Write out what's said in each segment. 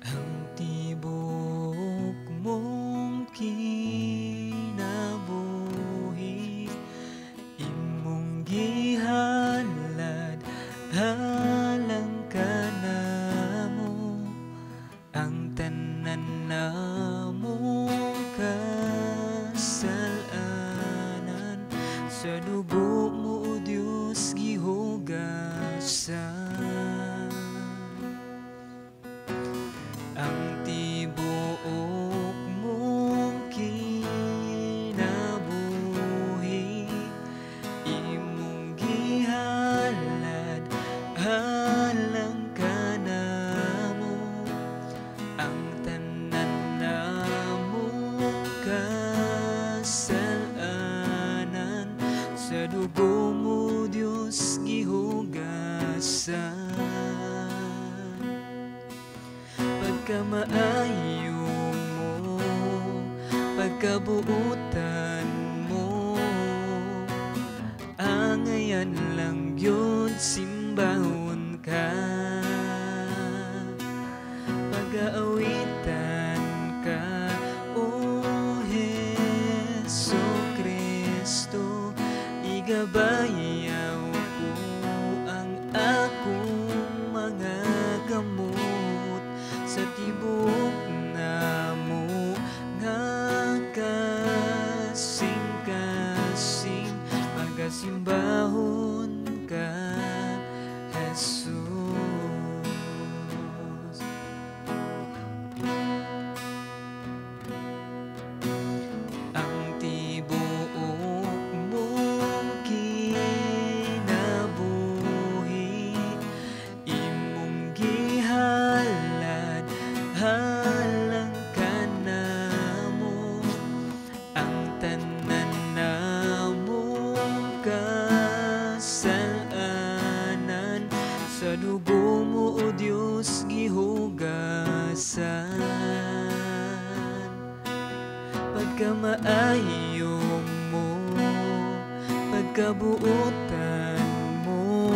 Ang tibok mong kinabuhi, imong gihalad alang kanamo, ang tanan namong kasalanan sa dugo mo, O Dios, gihugasan. Ang tibuok mong kinabuhi, imong gihalad alang kanamo, ang tanan namong kasalanan sa dugo mo, Dios, gihugasan. Pagkamaayo mo, pagkabuutan mo, angayan lang yun simbahon ka. Pag-aawitan ka, O Hesu Kristo, igabayaw ko ang akong mga kamot sa tibok namo nga kasing-kasing, pagasimbahon ka, Jesus. Ang tibuok mong kinabuhi, imong gihalad alang kanamo, ang tanan namong kasalanan sa dugo mo, O Dios, gihugasan. Pagkamaayo mo, pagkabuutan mo,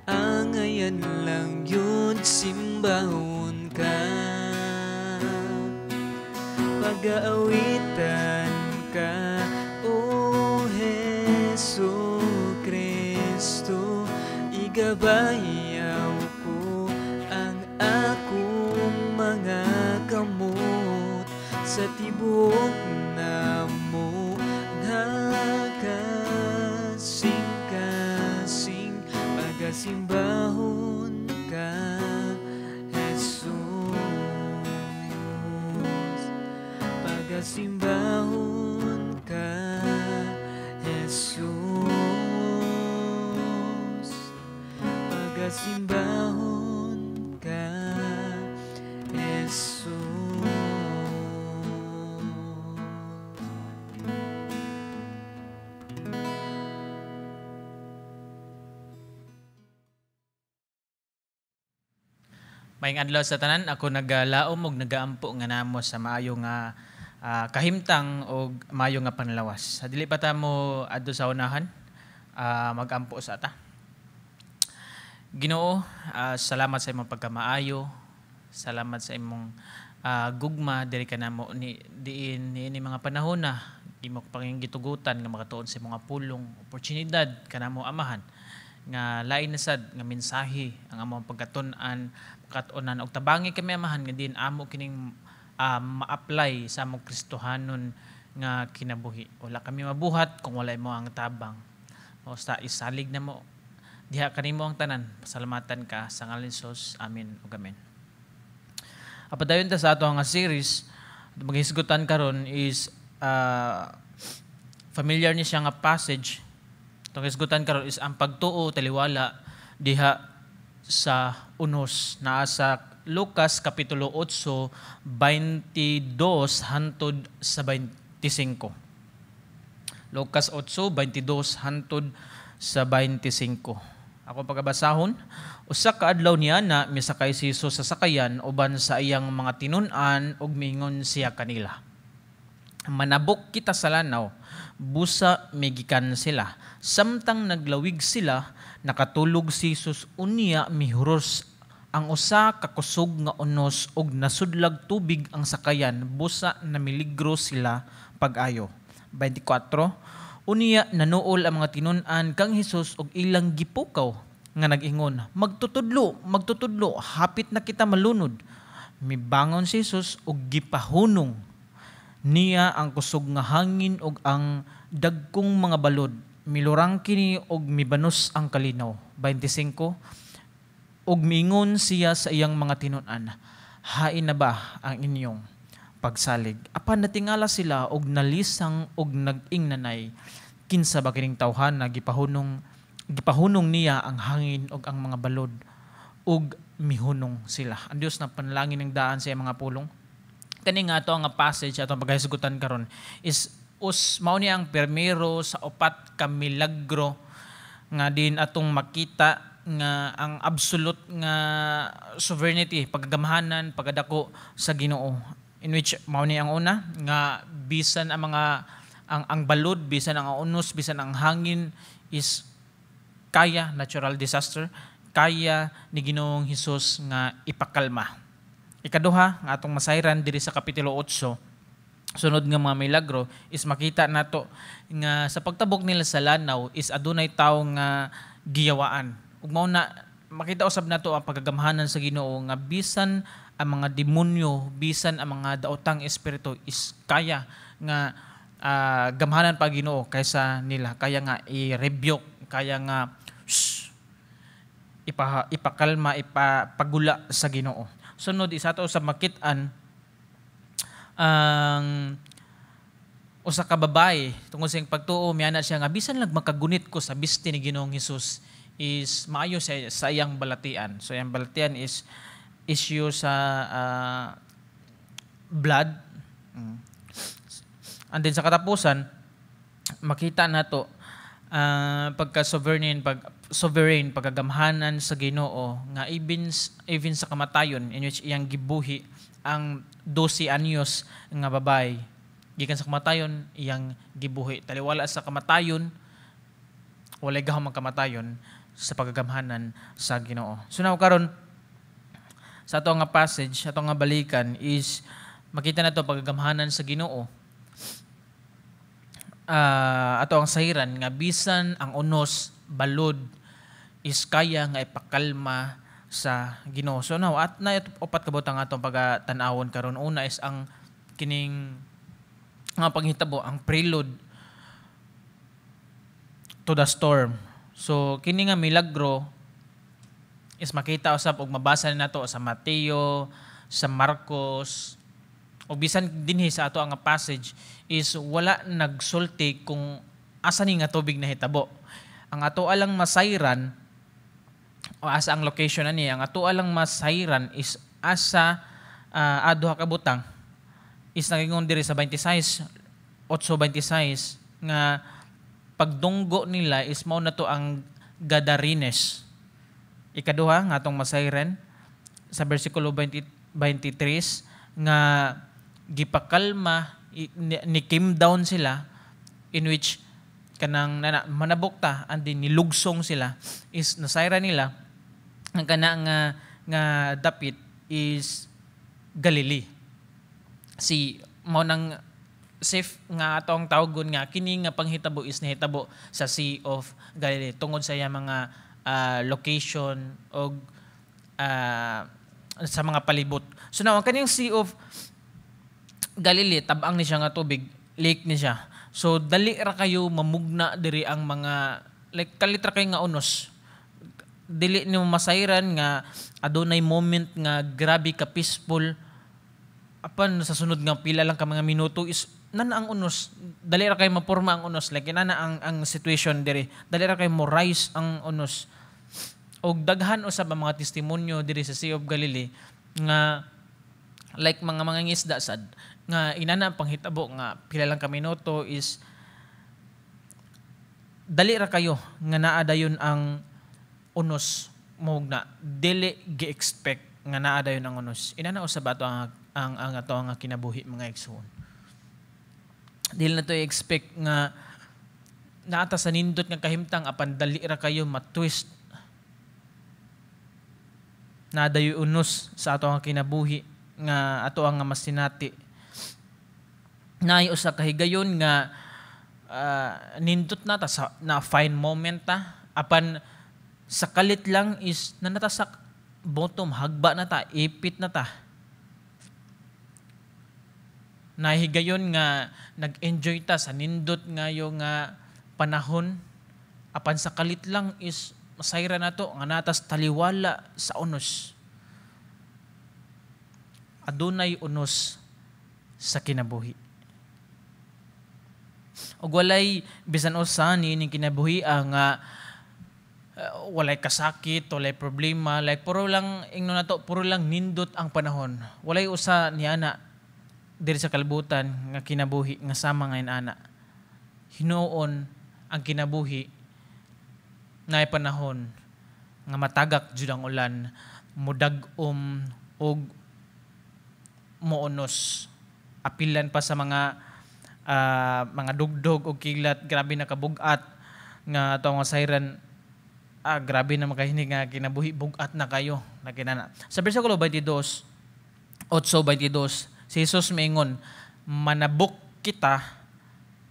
angayan lang yun simbahon ka. Pag-aawitan ka, O Hesu Kristo, igabayaw ko ang akong mga kamot sa tibok namo nga kasing-kasing, pagasimbahon ka, Jesus. Pagasimbahon ka, Jesus. Pagasimbahon ka, Jesus. Maayong adlaw sa tanan, ako nagalaom og nagaampo nga namo sa maayo nga kahimtang og maayo nga panlawas. Sa dili pa ta mo adto sa unahan, magampo sa ta. Ginoo, salamat sa imong pagkamaayo, salamat sa imong gugma diri kanamo ni diin niini mga panahon na imo panging gitugutan nga makatuon sa imong pulong, oportunidad kanamo Amahan nga lain na sad nga mensahe ang among pagkatun-an, pagkatunan og tabangi kami Amahan nga diin amo kining ma-apply sa among Kristohanon nga kinabuhi. Wala kami mabuhat kung wala imo ang tabang. Basta isalig na mo diha kanimo ang tanan. Pasalamatan ka sa ngalan ni Jesus. Amen ug amen. Padayon ta sa ato nga series, maghisgutan karon is familiar ni siya nga passage. Itong hisgutan karon is ang pagtuo taliwala diha sa unos. Naa sa Lucas Kapitulo 8, 22 hantod sa 25. Lucas 8, 22 hantod sa 25. Ako pagabasahon, usa ka adlaw niya na misakay si Jesus sa sakayan uban sa iyang mga tinun-an ug miingon siya kanila. "Manabok kita sa lanaw." Busa migikan sila. Samtang naglawig sila, nakatulog si Jesus. Unya mihuros ang usa ka kusog nga unos ug nasudlag tubig ang sakayan, busa namiligro sila pag-ayo. 24. Unya nanuol ang mga tinun-an kang Hesus ug ilang gipukaw nga nag-ingon, "Magtutudlo, Magtutudlo, hapit na kita malunod." Mibangon si Jesus ug gipahunong niya ang kusog nga hangin ug ang dagkong mga balod. Milurang kini ug mibanos ang kalinaw. 25. Ug miingon siya sa iyang mga tinun-an, "Hain na ba ang inyong pagsalig?" Apan natingala sila og nalisang og nag-ingnanay, "Kinsa ba kining tawhan na gipahunong niya ang hangin ug ang mga balod ug mihunong sila?" Ang Dios na panalangin ng daan sa iyang mga pulong. Kani nga ato nga passage atong paghisgutan karon is us mao ni ang primero sa upat ka milagro nga din atong makita nga ang absolute nga sovereignty, pagkagamhanan, pagkadako sa Ginoo, in which mao ni ang una nga bisan ang mga ang balod, bisan ang unos, bisan ang hangin is kaya, natural disaster, kaya ni Ginoong Hesus nga ipakalma. Ikaduha nga atong masayran diri sa kapitulo 8, sunod nga mga milagro, is makita nato nga sa pagtabok nila sa lanaw is adunay tawo nga giyawaan. Ug mao na makita usab nato ang pagkagamhanan sa Ginoo nga bisan ang mga demonyo, bisan ang mga daotang espiritu is kaya nga gamhanan pa Ginoo kaysa nila. Kaya nga i-rebuke, kaya nga shh, ipakalma, ipapagula sa Ginoo. Sunod isa to sa makit-an ang usa ka babae, tungod sa iyang pagtuo, miana siya nga bisan lang makagunit ko sa bisti ni Ginoong Hesus is maayo sa iyang balatian. So iyang balatian is issue sa blood. And then sa katapusan, makita nato pagka sovereign, pag sovereign pagkagamhanan sa Ginoo nga even sa kamatayon, in which iyang gibuhi ang 12 anyos nga babae gikan sa kamatayon, iyang gibuhi. Taliwala sa kamatayon, walay gahom ang kamatayon sa pagkagamhanan sa Ginoo. So now karon sa ato nga passage, ato nga balikan is makita nato pagkagamhanan sa Ginoo. Ato ang sahiran nga bisan ang unos, balod is kaya nga ipakalma sa Ginoo. So now at na upat ka butang atong pagatan-awon karon. Una is ang kining nga panghitabo, ang prelude to the storm. So kini nga milagro is makita usab og mabasa nato sa Mateo, sa Marcos, o bisan dinhi sa ato ang passage is wala nagsulti kung asa ni nga tubig nahitabo. Ang ato alang masayran o asa ang location ani, ang ato alang masayran is asa duha ka butang is nagingon diri sa 26 8:26 nga pagdunggo nila is mao na to ang Gadarenes. Ikaduha nga atong masayran sa bersikulo 20, 23 nga gipakalma ni came down sila, in which kanang nana, manabok ta and then nilugsong sila, is nasayra nila ang kana nga dapit is Galilee. Si mao nang safe nga atong tawgon nga kini nga panghitabo is nahitabo sa Sea of Galilee tungod sa iyang mga location og sa mga palibot. So now ang kaning Sea of Galilee, tabang ni siya nga tubig, lake ni siya. So dali ra kayo mamugna diri ang mga like kalit ra kayo nga unos. Dili nimo masayran nga adunay moment nga grabe ka peaceful, apan sa sunod nga pila lang ka mga minuto is nana ang unos. Dali ra kay maporma ang unos, like nana ang situation diri, dali ra kay mo rise ang unos. Og daghan usab ang mga testimonyo diri sa Sea of Galilee nga like mga mangingisda sad nga inana ang panghitabo nga pila lang ka minuto is dali ra kayo nga naa dayon ang unos mugna, dili gi-expect nga naa dayon ang unos. Inana usab ato ang ato ang kinabuhi, mga igsoon. Dili nato i-expect nga naa ta sa nindot nga kahimtang apan dali ra kayo ma-twist. Naa dayoy unos sa ato ang kinabuhi nga ato ang masinati. Naay usa ka higayon nga nindot na ta sa na fine moment ta, apan sa kalit lang is naa na ta sa bottom, hagba na ta, ipit na ta. Nahigayon nga nag-enjoy ta sa nindot ngayo nga panahon, apan sa kalit lang is masayra na to nga naa tas taliwala sa unos. Adunay unos sa kinabuhi. Ug walay bisan usa ni ining kinabuhi nga walay kasakit, walay problema, like puro lang ingnon nato, puro lang nindot ang panahon. Walay usa niana diri sa kalibutan nga kinabuhi nga sama ngayon ana. Hinuon ang kinabuhi naay panahon nga matagak jud ang ulan, mudag-om og moonos. Apilan pa sa mga dugdog og kiglat, grabe na kabugat nga ato nga sayran, grabe na makahinig nga kinabuhi, bugat na kayo na kinana. Sa bersikulo 22, 8:22, si Jesus miingon, "Manabok kita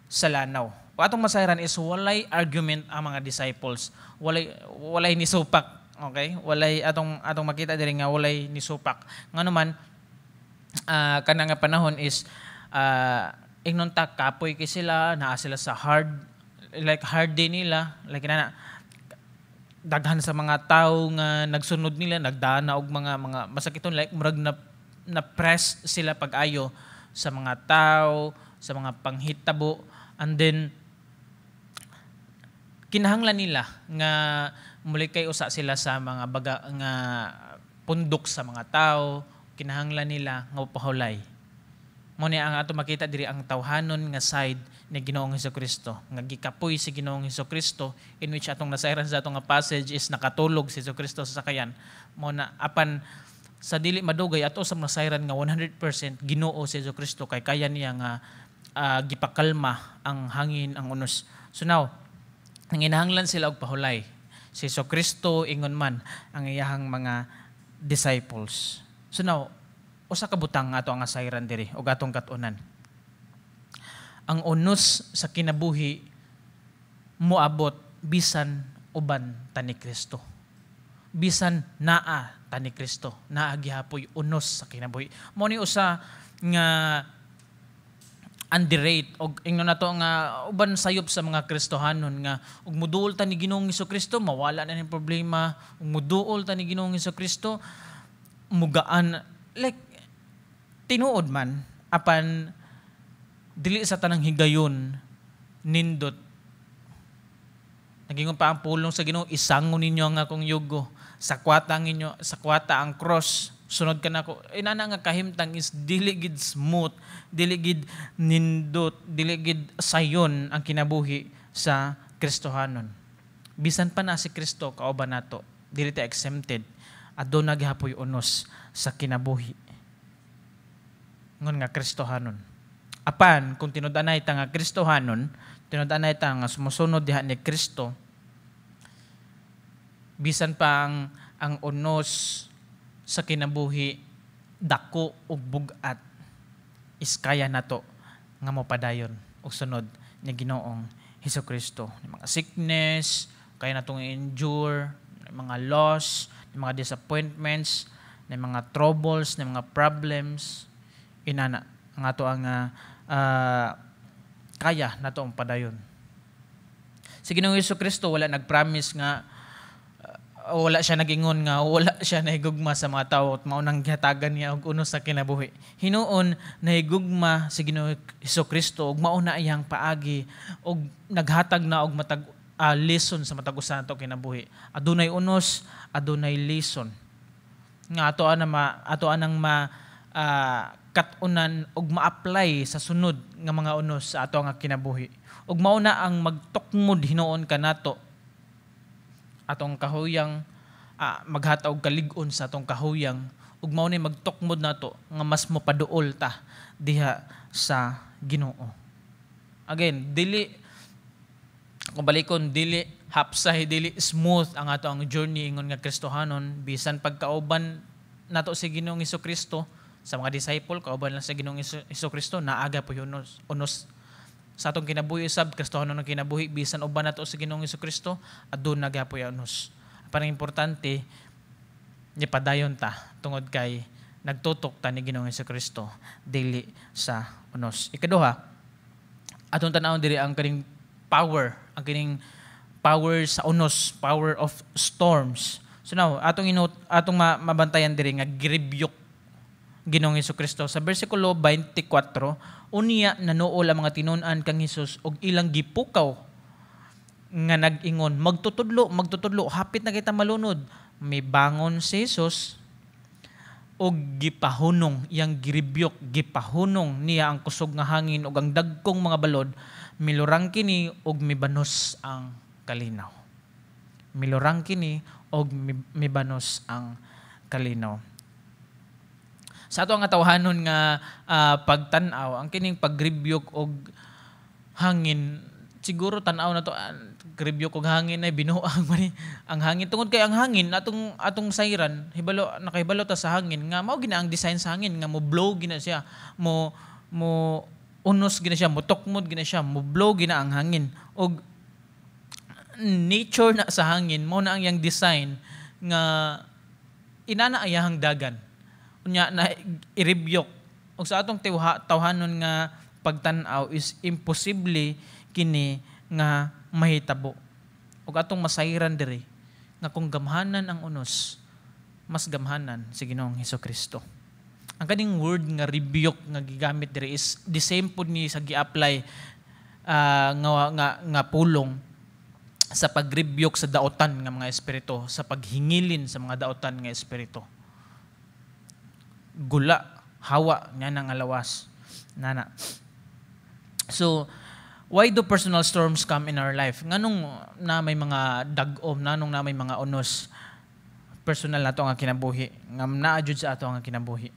sa lanaw." O atong masayran is walay argument ang mga disciples. Walay nisupak, okay? Walay atong makita diri nga walay nisupak. Ngano man kana nga panahon is ingnon ta kapoy kay sila, naa sila sa hard, like hard day nila, like na daghan sa mga tao nga nagsunod nila nagdana og mga masakiton, like murag na press sila pag-ayo sa mga tao, sa mga panghitabo, and then kinahanglan nila nga mulikay usa sila sa mga baga nga pundok sa mga tao, kinahanglan nila nga pahulay. Mo ni ang ato makita diri, ang tawhanon nga side ni Ginoong Kristo nga gikapoy si Ginoong Kristo, in which atong nasayran sa atong nga passage is nakatulog si Kristo sa sakayan. Mo na apan sa dili madugay ato sa nasayran nga 100% Ginoo si Kristo kay kaya niya nga gipakalma ang hangin, ang unos. So now, nanginahanglan sila og pahulay. Si Kristo ingon man ang iyahang mga disciples. So now, usa ka butang ato ang asayran diri og atong kat-unan. Ang unos sa kinabuhi moabot bisan uban ta ni Kristo. Bisan naa ta ni Kristo, naa gihapoy unos sa kinabuhi. Mo ni usa nga underrate og ingnon nato nga uban sayop sa mga Kristohanon nga ug muduol ta ni Ginoong Kristo, mawala na ning problema, ug muduol ta ni Ginoong Kristo, mugaan. Like tinuod man, apan dili sa tanang higayon nindot. Nagingon pa ang pulong sa Ginoo, "Isango ninyo ang akong yugo, sakwata ang inyo, sakwata ang cross, sunod ka nako." Inana nga kahimtang is dili gid smooth, dili gid nindot, dili gid sayon ang kinabuhi sa Kristohanon. Bisan pa na si Kristo kauban nato, dili ta exempted. Aduna gihapoy unos sa kinabuhi ngon nga Kristohanon. Apan kung tinud-anay ta nga Kristohanon, tinud-anay ta nga sumusunod diha ni Kristo, bisan pa ang unos sa kinabuhi dako ug bug-at is kaya nato nga mopadayon og sunod ni Ginoong Hesukristo. Mga sickness, kaya natong endure, mga loss, mga disappointments, mga troubles, mga problems, inana ang ato ang kaya nato ang padayon. Si Ginoong Kristo wala nagpromise nga wala siya nagingon nga wala siya nahigugma sa mga tao at mao nang gihatagan niya og unos sa kinabuhi. Hinuon nahigugma si Ginoong Kristo ug mao na iyang paagi og naghatag na og matag lesson sa matag usa nato kinabuhi. Adunay unos, adunay lesson nga ato ana ma ato anang ma kat-unan og ma-apply sa sunod nga mga unos sa ato nga kinabuhi. Ug mao na ang magtukmod hinuon kanato atong kahuyang, maghatag og kalig-on sa atong kahuyang, ug mao ni magtukmod nato nga mas mopaduol ta diha sa Ginoo. Again, dili kung balikon, dili hapsay, dili smooth ang ato ang journey ingon nga Kristohanon. Bisan pagkauban nato si Ginoong Kristo, sa mga disciple, kauban lang sa Ginoong Kristo, naaga po yun unos sa atong kinabuhi. Sab Kristohanon ang kinabuhi, bisan uban nato sa Ginoong Kristo, aduna gyapoy unos. Parang importante nipadayon ta tungod kay nagtutok ta ni Ginoong Kristo, dili sa unos. Ikaduha, atong tan-awon diri ang kaning power, ang kining power sa unos, power of storms. So now, atong inot atong mabantayan diri nga girebuke Ginoong Kristo. Sa bersikulo 24, unya nanuol ang mga tinun-an kang Hesus og ilang gipukaw nga nag-ingon, "Magtutudlo, magtutudlo, hapit na kita malunod." Mibangon si Jesus og gipahunong, iyang girebuke, gipahunong niya ang kusog nga hangin ug ang dagkong mga balod. Milurang kini og mibanos ang kalinaw. Milurang kini og mibanos ang kalinaw. Sa ato ang tawhanon nga pagtan-aw, ang kining pag-rebuke og hangin, siguro tan-aw na to, rebuke og hangin ay binuang man ni ang hangin, tungod kay ang hangin atong atong sayran, hibalo, nakahibalo ta sa hangin nga mao gina ang design sa hangin nga mo blow gina siya, mo mo unos gina siya, mo tukmod gina siya, mo blow gina ang hangin. Og nature na sa hangin, mo na ang iyang design nga inana ayahang dagan. Unya na i-rebuke, og sa atong tawhanon nga pagtan-aw is imposible kini nga mahitabo. Ug atong masayran diri nga kung gamhanan ang unos, mas gamhanan si Ginoong Kristo. Ang kaning word nga rebuke nga gigamit diri is the same pud ni sa gi-apply nga nga nga pulong sa pag-rebuke sa daotan nga mga espiritu, sa paghingilin sa mga daotan nga espiritu. Gula, hawa nga nang lawas. Nana. So, why do personal storms come in our life? Nganong na may mga dag-om, nganong na may mga unos personal nato nga kinabuhi, nga naa jud sa ato nga kinabuhi?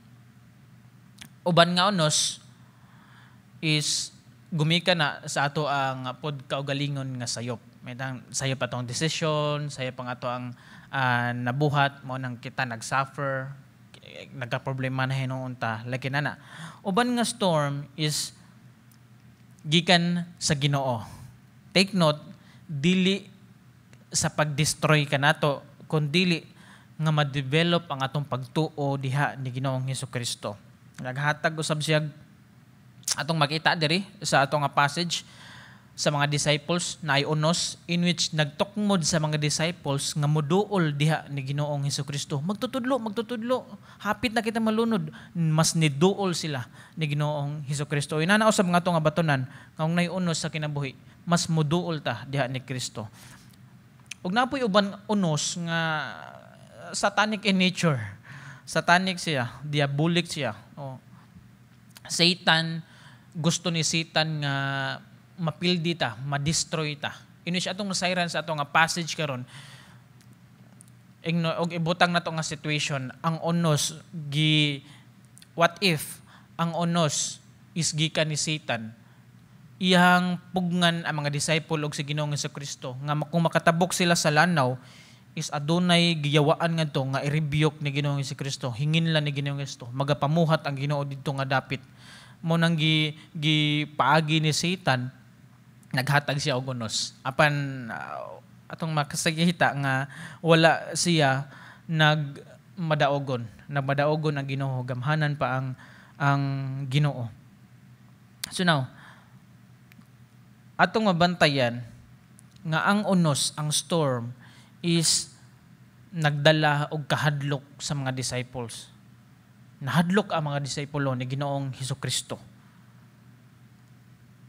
Uban nga unos is gumikan na sa ato ang pod kaugalingon nga sayop. May tang sayop atong decision, sayop ang ato ang nabuhat, mo nang kita nag-suffer, nagka-problema na hinuon ta, lagi na na. Uban nga storm is gikan sa Ginoo. Take note, dili sa pag-destroy kanato, kundili nga ma-develop ang atong pagtuo diha ni Ginoong Hesus Kristo. Naghatag usab siya, atong makita diri sa atong nga passage, sa mga disciples na ay unos in which nagtukmod sa mga disciples nga muduol diha ni Ginoong Hesus Kristo. "Magtutudlo, magtutudlo, hapit na kita malunod." Mas niduol sila ni Ginoong Hesus Kristo. Inana usab nga ato nga batunan nga kung nay unos sa kinabuhi, mas muduol ta diha ni Kristo. Ug napoy uban unos nga satanic in nature. Satanic siya, diabolic siya. Oh. Satan, gusto ni Satan nga mapildi ta, ma-destroy ta. Ino siya atong masayran sa atong nga passage karon. Ingno og ibutang nato nga situation, ang unos gi what if ang unos is gikan ni Satan? Iyang pugnan ang mga disciple og si Ginoong Kristo nga kung makatabok sila sa lanaw is adunay giyawaan ngadto nga i-rebuke ni Ginoong Kristo, hingin lang ni Ginoong Kristo, magapamuhat ang Ginoo didto nga dapit. Mo nang gi gipaagi ni Satan, naghatag siya og unos. Apan atong makasagita nga wala siya nagmadaogon, nagmadaogon ang Ginoo, gamhanan pa ang Ginoo. So now, atong mabantayan nga ang unos, ang storm is nagdala og kahadlok sa mga disciples. Nahadlok ang mga disipulo ni Ginoong Hesus Kristo.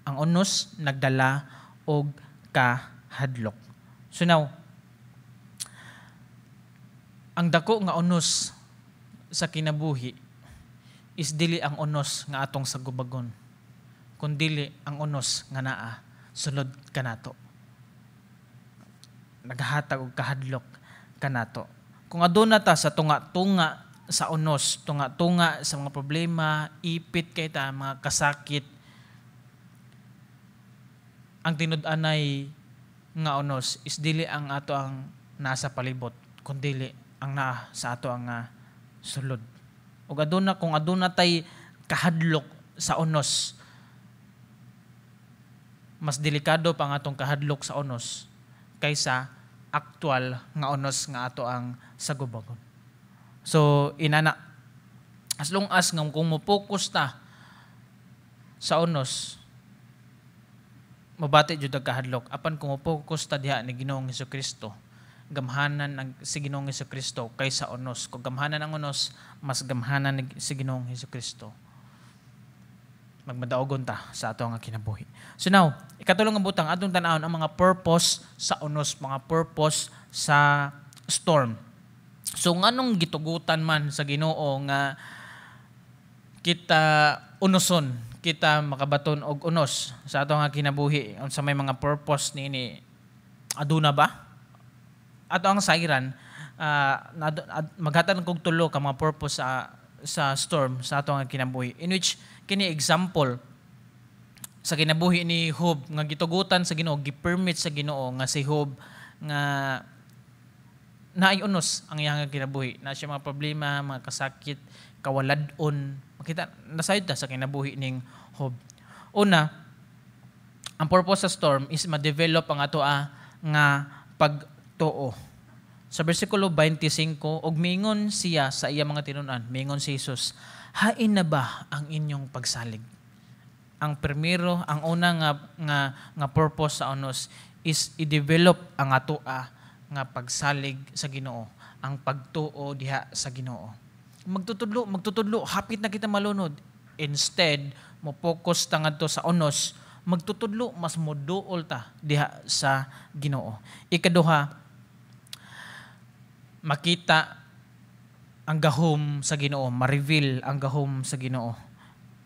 Ang unos nagdala og kahadlok. So now, ang dako nga unos sa kinabuhi is dili ang unos nga atong sagubagon, kundili ang unos nga naa sulod kanato, naghatag og kahadlok kanato. Kung aduna ta sa tunga-tunga sa unos, tunga-tunga sa mga problema, ipit kay ta, mga kasakit, Ang tinud-anay nga unos is dili ang ato ang nasa palibot, kundili ang naa sa ato ang sulod. Ug aduna, kung aduna tay kahadlok sa unos, mas delikado pa ang atong kahadlok sa unos kaysa aktual nga unos nga ato ang sagubagon. So inana, as long as nga kung mo-focus ta sa unos, mabati jud ang kahadlok. Apan kung mo-focus ta diha ni Ginoong Kristo, gamhanan ang si Ginoong Kristo kaysa unos. Kung gamhanan ang unos, mas gamhanan ni si Ginoong Kristo. Magmadaogon ta sa ato nga kinabuhi. So now, ikatulong nga butang atong tan-awon, ang mga purpose sa unos, mga purpose sa storm. So nganong gitugutan man sa Ginoo nga kita unoson, kita makabaton og unos sa ato nga kinabuhi? Unsa may mga purpose niini? Aduna ba? Ato ang sayran, maghatag kog tulo ka mga purpose sa storm sa ato nga kinabuhi, in which kini example sa kinabuhi ni Job nga gitugutan sa Ginoo, gi-permit sa Ginoo nga si Job nga naay unos ang iyang kinabuhi, na siya mga problema, mga kasakit, kawalad-on. Makita nasayod ta sa kinabuhi ning Job. Una, ang purpose sa storm is ma-develop ang ato nga pagtuo. Sa versikulo 25, "Ug miingon siya sa iya mga tinun-an," miingon si Jesus, "Hain na ba ang inyong pagsalig?" Ang primero, ang una nga purpose sa unos is i-develop ang atoa nga pagsalig sa Ginoo, ang pagtuo diha sa Ginoo. Magtutudlo, magtutudlo, hapit na kita malunod. Instead, mo focus ta ngadto sa unos, magtutudlo, mas moduol ta diha sa Ginoo. Ikaduha, makita ang gahom sa Ginoo, ma-reveal ang gahom sa Ginoo.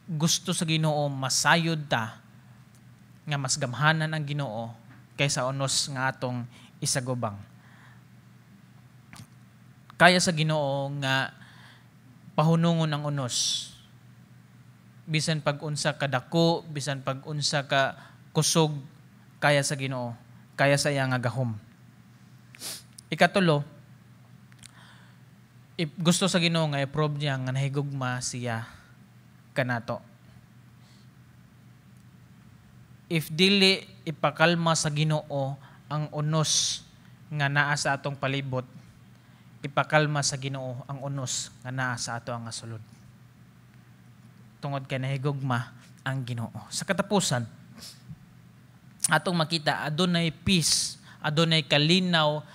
Gusto sa Ginoo masayod ta nga mas gamhanan ang Ginoo kaysa unos nga atong isagubang. Kaya sa Ginoo nga pahunungon ang unos. Bisan pag unsa ka dako, bisan pag unsa ka kusog, kaya sa Ginoo, kaya sa iya nga gahom. Ikatulo, if gusto sa Ginoo nga i-prove niya nga nahigugma siya kanato. If dili ipakalma sa Ginoo ang unos nga naa sa atong palibot, ipakalma sa Ginoo ang unos nga naa sa ato ang sulod. Tungod kay nahigugma ang Ginoo. Sa katapusan, atong makita adunay peace, adunay kalinaw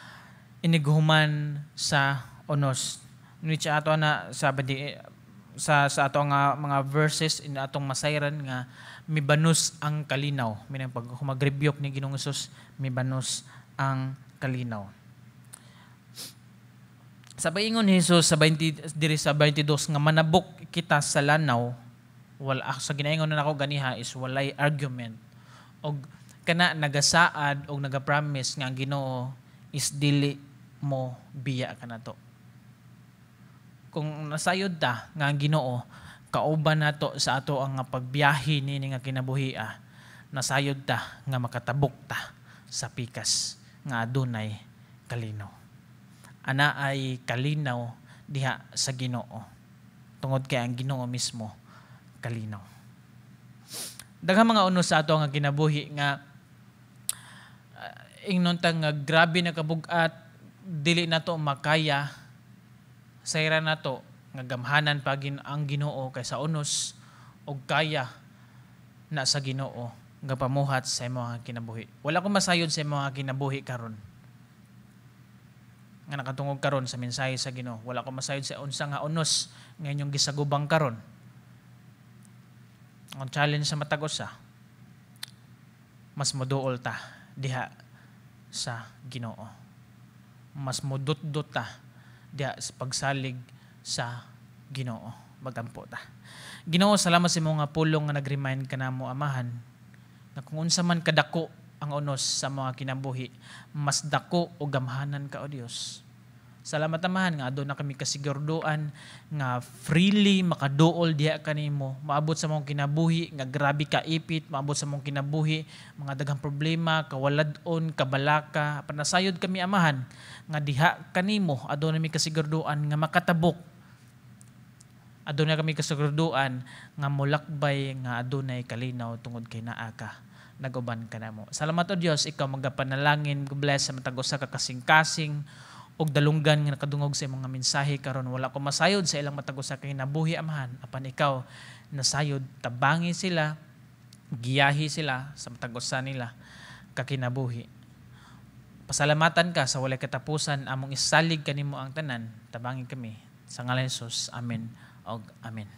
inighuman sa unos. Which ato na sa badi, sa ato nga mga verses in atong masayran nga mibanos ang kalinaw. Meaning pag mag-rebuke ni Ginoong Hesus, mibanos ang kalinaw. Sa paingon ni Jesus sa 20 diri sa 22 nga manabok kita sa lanaw, wala, sa ginaingon na nako ganiha is walay argument. Og kana nagasaad og naga-promise nga ang Ginoo is dili mo biya kanato. Kung nasayod ta nga ang Ginoo kauban nato sa ato ang nga pagbiyahe nini nga kinabuhia, nasayod ta nga makatabok ta sa pikas nga adunay kalinaw. Ana ay kalinaw diha sa Ginoo. Tungod kay ang Ginoo mismo kalinaw. Daghang mga unos sa ato nga kinabuhi nga ingnon ta nga grabe na kabug-at, dili nato makaya. Sayra nato nga gamhanan pa ang Ginoo kaysa unos og kaya na sa Ginoo nga pamuhat sa imong kinabuhi. Wala ko masayod sa imong kinabuhi karon. Nga nakatungog karon sa mensahe sa Ginoo. Wala ko masayod sa unsa nga unos nga inyong gisagubang karon. Ang challenge sa matag usa, mas moduol ta diha sa Ginoo. Mas modutdot ta diha sa pagsalig sa Ginoo. Magampo ta. Ginoo, salamat sa imong nga pulong nga nag-remind ka namo, Amahan, na kung unsa man kadako ang unos sa mga kinabuhi, mas dako o gamhanan ka, o Dios. Salamat, Amahan, nga aduna kami kasigurduan nga freely makaduol diha kanimo. Maabot sa among kinabuhi nga grabe kaipit, maabot sa among kinabuhi mga daghang problema, kawalad-on, kabalaka. Panasayod kami, Amahan, nga diha kanimo aduna mi kasigurduan nga makatabok. Aduna kami kasigurduan nga molakbay nga adunay kalinaw tungod kay naa ka, naguban ka namo. Salamat, O Dios, ikaw magapanalangin, bless sa matag usa ka kasing-kasing og dalunggan nga nakadungog sa imong mensahe karon. Wala ko masayod sa ilang matag usa ka kinabuhi, Amahan, apan ikaw nasayod. Tabangi sila, giyahi sila sa matag usa nila kakinabuhi. Pasalamatan ka sa walay katapusan. Among isalig kanimo ang tanan. Tabangi kami sa ngalan ni Jesus. Amen og amen.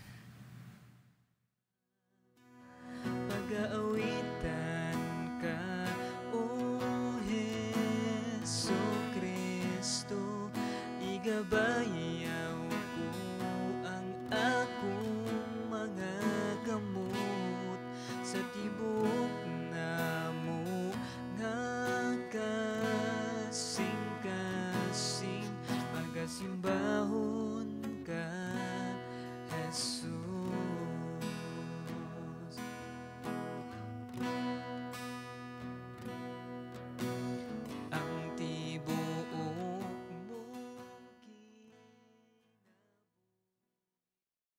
Pag-aawitan ka, O Hesu Kristo, igabayaw ko ang akong mga kamot sa tibok namo nga kasing-kasing magasimbahon.